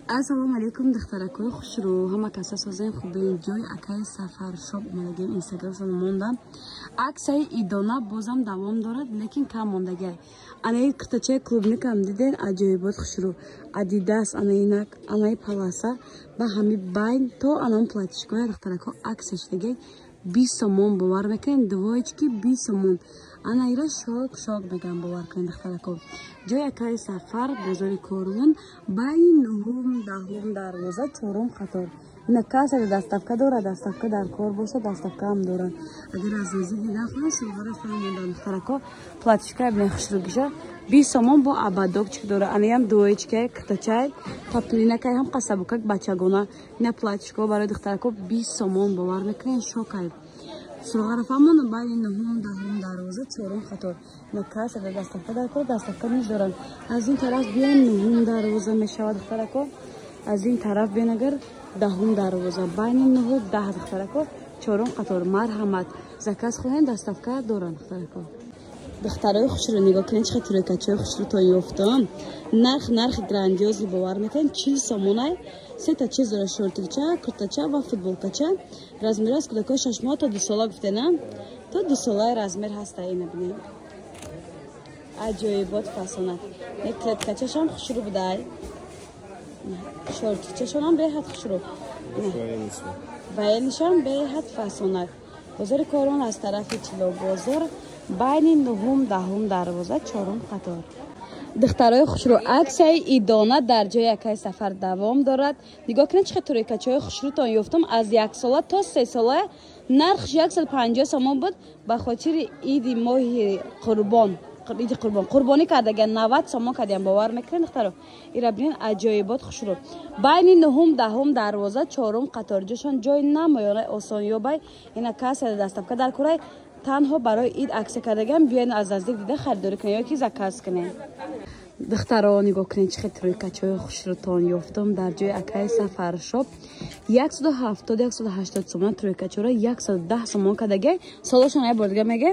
Ассалому алайкум, духтаракои хушрӯ, ҳама каса созем, хубен. Ҷои акаи Сафар Шоп омадагем, инстаграмшон мондам. Аксияи идона бозам давом дорад, лекин кам мондагиай. Анаи куртачаи клубникам диден, аҷоибот, хушрӯ, Адидас, анаинак, анаи паласа ба ҳами байн то анам платьишкоя, духтарако, аксия шудагиай, 20 сомон, бовар мекунед, двоечки 20 сомон. Ана ира шок шок мегам, бовар кунед, духтарако. Ҷои акаи Сафар, бозори Корвон, байни нуҳум, 10-ум дарвоза, чорум қатор. Ина касе доставка дорад, доставка дар кор боша, доставкаам дорад. Агар аз наздик дидан хоҳед, суғара фаҳмондан, духтарако. Платьишка бинед, хушрӯгиша, 20 сомон, бо ободокчик дора. Анаям двоечка, куртачай паплинакай, ҳам қасабукак бачагона. Ина платьишко барои духтарако 20 сомон, бовар мекунед, шокай. Суроғара фаҳмонам: байни нуҳум, 10-ум дарвоза, чорум қатор. На каса да доставка дар кор, доставка низ доранд. Аз ин тараф биён, нуҳум дарвоза мешавад, духтарако. Аз ин тараф биён, агар 10-ум дарвоза, байни нуҳу 10, духтарако, чорум қатор. Марҳамат, заказ хоҳем, доставка доранд, духтарако. Духтарои хушро, нигоҳ кунед, чӣ тройкачои хушрӯ то ёфтам. Нарх, нархи грандиозный, бовар мекунед, 40 сомонай. Сета чиз дора: шортикча, куртача ва футболкача. Размер аз кӯдакои 6 моҳ то 2 сола, гуфтена, то 2 солаи размер ҳаста. Ина бинем, аҷоибот, фасонат. Як клеткачашам хушрӯ будай, шортикчашонам беҳад хушрӯ, ваелишам беҳад фасонак. Бозори Корвон, аз тарафи Чилобозор, байни нуҳум, 10-ум дарвоза, чорум қатор. Духтарои хушрӯ, аксияи идона дар ҷои акаи Сафар давом дорад. Нигоҳ кунед, чӣ тройкачаҳои хушрӯтон ёфтам, аз 1 сола то 3 сола. Нархш 150 сомон буд, ба хотири иди моҳи Қурбон, иди Қурбон, қурбонӣ кардаган, 90 сомон кардиям, бовар мекунед, духтаро? Ира бинед, аҷоибот, хушрӯ. Байни нуҳум, 10-ум дарвоза, чорум қатор. Ҷошон ҷои намоёна, осонёбай. Ина касса доставка дар курай, танҳо барои ид аксия кардаган. Биёен, аз наздик дида харидорӣ кунед ё ки заказ кунед. Духтаро, нигоҳ кунед, чӣ хел тройкачаҳои хушрӯтон ёфтам дар ҷои акаи Сафаршоп. 170, 180 сомон тройкачаро 110 сомон кардагай. Солошон ай бор дига меге,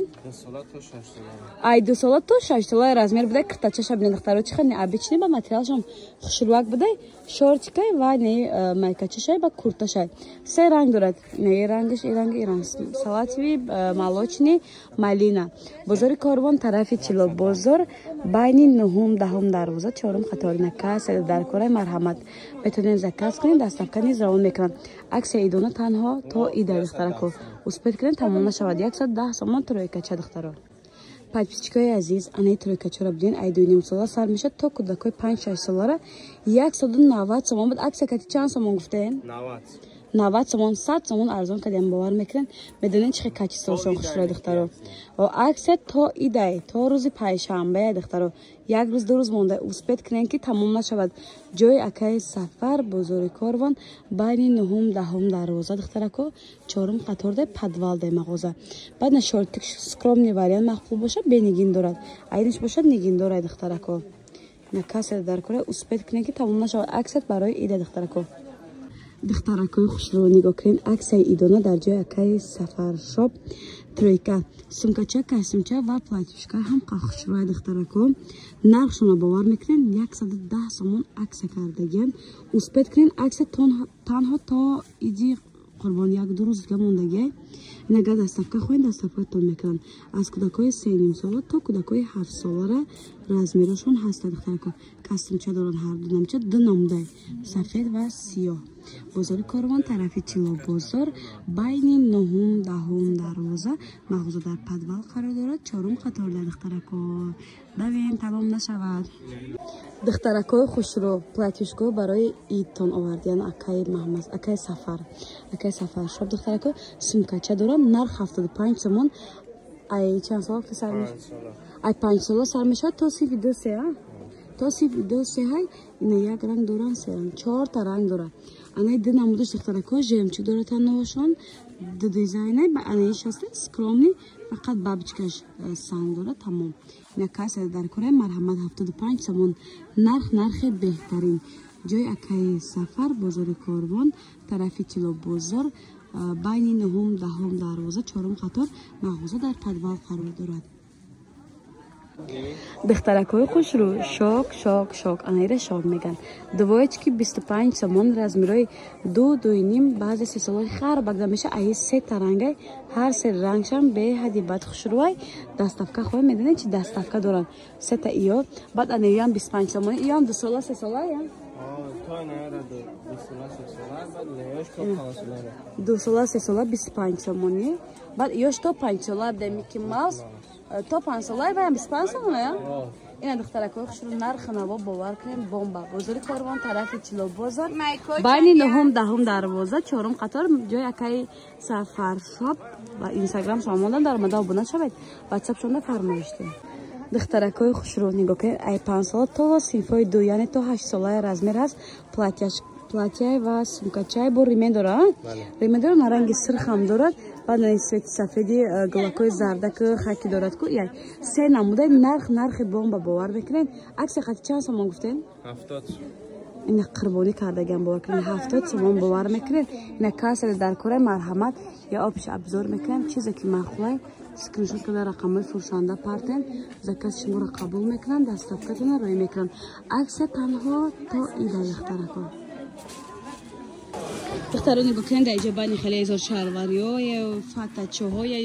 ай 2 сола то 6 сола размер будай. Киртачаша бинед, духтаро, чӣ хел необычный, ба материалшон хушрӯак будай. Шортикай ва не майкачашай ба курташай. Се ранг дорад: не рангаш, и ранг, и ранг, салатовый, молочный, малина. Бозори Корвон, тарафи Чилобозор, байни нуҳум, 10-ум дарвоза, чорум қаторина. Касе дар кораи, марҳамат, метавонед заказ кунед, доставка низ равон мекунанд. Аксия идона танҳо то ида, духтарако, успеть кунед, тамом нашавад. 110 сомон тройкача, духтаро. Подписчикои азиз, анаи тройкачаро бидин, ай 2,5 сола сар мешад то кӯдакои 5-6 солара. 190 сомон буд, аксия кати чанд сомон гуфтем? 90 сомон, 100 сомон арзон кардем, бовар мекунед? Медонед, чӣ хел качествошон хушрӯ, духтаро? Аксия то идай, то рӯзи панҷшанбе, духтаро, як рӯз, 2 рӯз монда, успеть кунед, ки тамом нашавад. Ҷои акаи Сафар, бозори Корвон, байни нуҳум, 10-ум дарвоза, духтарако, чорум қаторде, подвалде мағоза. Баъд на шортик, скромный вариант мақбул бошад, бенигин дорад, айниш бошад, нигин дорад, духтарако. На касе дар кора, успеть кунед, ки тамом нашавад. Аксия барои ида, духтарако. Духтаракои хушрӯ, нигоҳ кунед, аксияи идона дар ҷои акаи Сафаршоп. Тройка, сумкача, костюмча ва платьишка ҳам хушрӯя, духтарако. Нархшонро, бовар мекунед, 110 сомон аксия кардагиам. Успеть кунед, аксия танҳо то иди Қурбон, як ду рӯз дига мондагиай. Агар доставка хоҳед, доставкатон мекунанд. Аз кӯдакҳои 3,5 сола то кӯдакҳои 7 солара размерошон ҳастанд, духтарако. Костюмча доранд, ҳар ду намча, ду намудай, сафед ва сиёҳ. Бозори Корвон, тарафи Чилобозор, байни нуҳум, 10-ум дарвоза, мағоза дар подвал қарор дорад, чорум қаторда. Духтарако, давем, тамом нашавад. Духтаракои хушрӯ, платьишко барои идтон овардиян акаи Маҳмад, акаи Сафар, акаи Сафар Шоп. Духтарако, сумкача дорам, нарх 75 сомон. Ай чанд сола сар? Ай 5 сола сар мешавад то синфи ду се, то синфи ду се ҳай. Ина як ранг доран, се ранг, чорта ранг дорад. Анаи ду намудаш, духтарако, жемчуг дорад танновашон, ду дизайнай. Ба анаиш ҳаста скромный, фақат бабочкаш санг дорад, тамом. Ина касе дар кораи, марҳамат, 75 сомон нарх, нархи беҳтарин. Ҷои акаи Сафар, бозори Корвон, тарафи Тилобозор, байни нуҳум, 10-ум дарвоза, чорум қатор, мағоза дар подвал қарор дорад. Духтаракҳои хушрӯ, шок, шок, шок, анаира шок меган. Двоечки 25 сомон, размерои 2, 2.5, баъзе се солаи хар багда меша, аи се тарангай, ҳар се рангшам беҳади бад хушрӯай. Доставка хоҳем, медонед чи доставка доранд? Сета иё, баъд анаиам 25 сомон, иёам 2 сола, 3 сола, я? 2 сола, 3 сола 25 сомони. Баъд иёш то 5 сола, бда Микки Маус то 5 сола, ваям 25 сомон, я? Ина духтаракҳои хушрӯ, нархи наво бовар кунем, бомба. Бозори Корвон, тарафи Тилобозор, байни нуҳум даҳум дарвоза, чорум қатор, ҷои акаи Сафаршоп ва Инстаграм шомондан дар омада обуна шавед, ватсап шонда фармоиш диҳед. Духтаракҳои хушрӯ, нигоҳ кунед, ай 5 сола то синфҳои 2, яъне то 8 солаи размер ҳаст. Платьяй ва сумкачай бо ремень дорад, ремень дорад, на ранги сирхам дорад, баъд на цвети сафеди, гулакҳои зардаку хаки дорад ку. Як се намудаи нархи бомба, бовар мекунед. Аксия қати чанд сомон гуфтем? 70. Ина қурбонӣ кардагиам, бовар кунед, 70 сомон, бовар мекунед. Ина касре дар кораи, марҳамат, я обш обзор мекунем, чизе ки маъқулай, скриншот карда рақамҳои фурӯшанда партен, заказ шуморо қабул мекунанд, доставкатонро роӣ мекунанд. Аксия танҳо то ида, духтарако. Духтаро, нигоҳ кунед, дар иҷо байни хеле ҳезор шалвариҳое, фатачоҳое,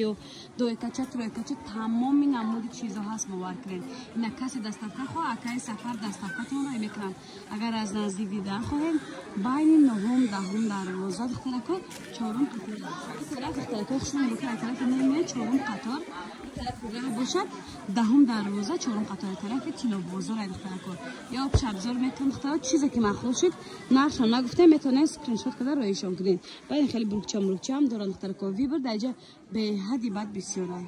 дуекача, троекача, тамоми намуди чизо ҳаст, бовар кунед. Ина касе доставка хоҳ, акаи Сафар доставкатонро мекунанд. Агар аз наздик дидан хоҳем, байни нуҳум даҳум дарвоза, духтарако, чорум қатор. Духтарако хушро, нигоҳ кунед, тарафи немия чорум қатор бошад, даҳум дарвоза, чорум қатор, тарафи Тилобозор, ай духтарако. Ё шабзор мекунам, духтаро, чизе ки маъқул шуд, нархшам нагуфтем, метавонед скриншот карда роишон кунед. Баъд хеле бурукча мурукчаам доранд, духтарако, выбор дар иҷа беҳади бад бисёрай.